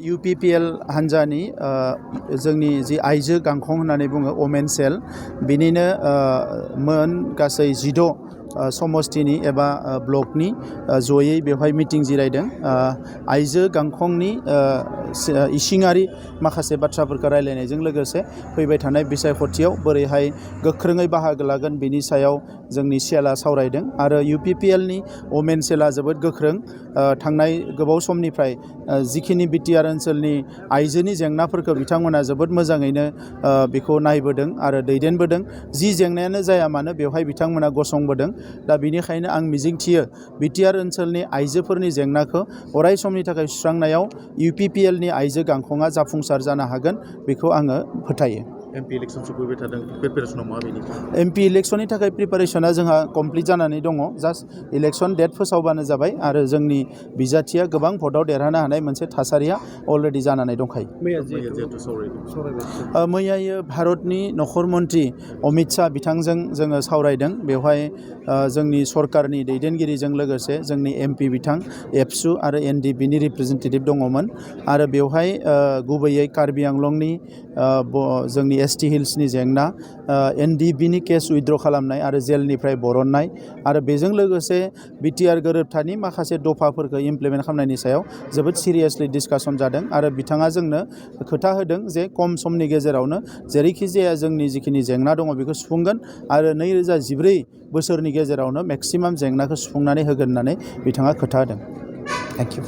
UPPL हान्जानि जोंनि जि आइजो गांखं होननानै बुङो वमेन सेल बिनिनो मोन गासै 16 समष्टिनि एबा ब्लकनि जयै बेवहाय मिटिं जिरायदों आइजो गांखंनि इसिङारि माखासे बाथ्राफोरखौ रायलायनायजों लोगोसे फैबाय थानाय बिसायख'थियाव बोरैहाय गोख्रोङै बाहागो लागोन बिनि सायाव जोंनि सेलआ सावरायदों आरो UPPLनि वमेन सेलआ जोबोद गोख्रों थांनाय गोबाव समनिफ्राय जिखिनि बिटिआर ओनसोलनि आइजोनि जेंनाफोरखौ बिथांमोना जोबोद मोजाङैनो बेखौ नायबोदों आरो दैदेनबोदों जि जेंनायानो जाया मानो बेवहाय बिथांमोना गसंबोदों दा बेनिखायनो आं मिजिंथियो बिटिआर ओनसोलनि आइजोफोरनि जेंनाखौ अराय समनि थाखाय सुस्रांनायाव UPPLनि आइजो गांखंआ जाफुंसार जानो हागोन बेखौ आङो फोथायो MP इलेक्शन सफैबाय थादों प्रिपेरेसनाव माबायदि MP इलेक्शननि थाखाय प्रिपेरेसना जोंहा कमप्लिट जानानै दङ जास्ट इलेक्शन डेट फोसावबानो जाबाय आरो जोंनि बिजाथिया गोबां भटआव देरहानो हानाय मोनसे थासारिया अलरेडि जानानै दंखायो मैयायो भारतनि नखर मन्त्रि अमित शाह बिथांजों जोङो सावरायदों बेवहाय जोंनि सरकारनि दैदेनगिरिजों लोगोसे जोंनि MP बिथां एबसु आरो NDPनि रिप्रेजेन्टेटिभ दङमोन आरो बेवहाय गुबैयै कार्बि आंलंनि जोंनि ST हिल्सनि जेंना NDPनि केस उइथड्र खालामनाय आरो जेलनिफ्राय बरननाय आरो बेजों लोगोसे बिटिआर गोरोबथानि माखासे दफाफोरखौ इमप्लिमेन्ट खालामनायनि सायाव जोबोद सिरियासलि डिसकासन जादों आरो बिथाङा जोंनो खोथा होदों जे खम समनि गेजेरावनो जेरैखि जाया जोंनि जिखिनि जेंना दङ बेखौ सुफुंगोन आरो 2014 बोसोरनि गेजेरावनो मेक्सिमाम जेंनाखौ सुफुंनानै होगोन होननानै बिथाङा खोथा होदों थेंक इउ